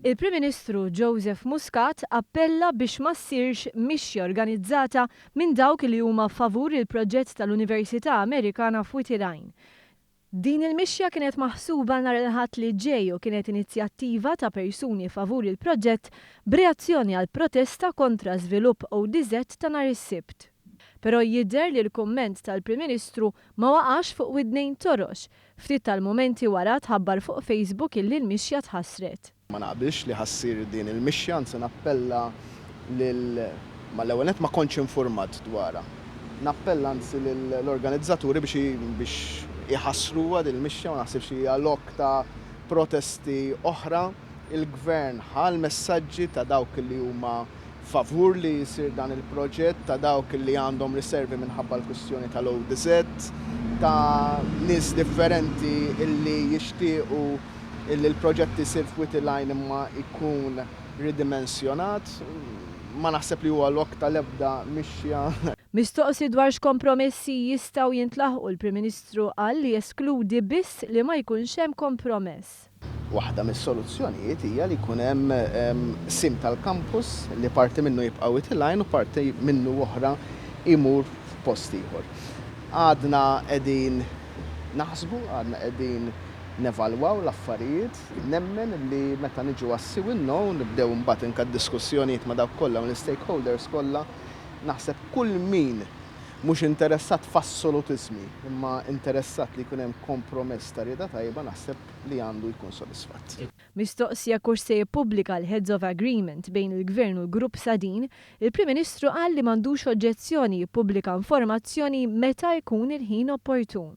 Il-Prim Ministru Joseph Muscat appella biex ma ssirx mixja organizzata minn dawk li huma favur il-proġett tal-Università Amerikana f'Wied il-Għajn. Din il-mixja kienet maħsuba nhar il-Ħadd li ġej u kienet inizjattiva ta' persuni favur il-proġett b'reazzjoni għal protesta kontra żvilupp ODZ ta' nhar is-Sibt. Però jidher li l-kumment tal-Prim Ministru ma waqax fuq widnejn torox. Ftit tal-mumenti wara tħabbar fuq Facebook illi l-mixja tħassret. Ma naqbilx li ħa ssir din il-mixja, anzi nappella lil mal-ewwel nett ma kontx infurmat dwarha. Nappella anzi lill-organizzaturi biex biex iħassruha din il-mixja, ma naħsibx li hija lok ta' protesti oħra. Il-Gvern ħa l-messaġġi ta' dawk li huma favur li jsir dan il-proġett, ta' dawk li għandhom riservi minħabba l-kwistjoni tal-ODZ, ta' nies differenti illi jixtiequ illi l-proġett isir f'Wied il-Għajn imma jkun ridimensjonat. Ma naħseb li huwa lok tal-ebda mixja. Mistoqsi dwar x'kompromessi jistgħu jintlaħqu, l-Prim Ministru qal li jeskludi biss li ma jkunx hemm kompromess. Waħda mis-soluzzjonijiet hija li jkun hemm qsim tal-campus li parti minnu jibqa' Wied il-Għajn u parti minnu oħra jmur f'post ieħor. Għadna qegħdin naħsbu, għadna qegħdin nevalwaw l-affarijiet. Nemmen li meta niġu għas-si u n-no, nibdew imbagħad inka diskussjonijiet ma' dawk kollha u l-stakeholders kollha, naħseb kull min mhux interessat f'assolutiżmi, imma interessat li jkun hemm kompromess ta' rieda tajba, naħseb li għandu jkun sodisfatt. Mistoqsi jekk hux se jippubblika l-Heads of Agreement bejn il-Gvern u l-Grupp Sadeen, il-Prim Ministru qal li m'għandux oġġezzjoni jippubblika informazzjoni meta jkun il-ħin opportun.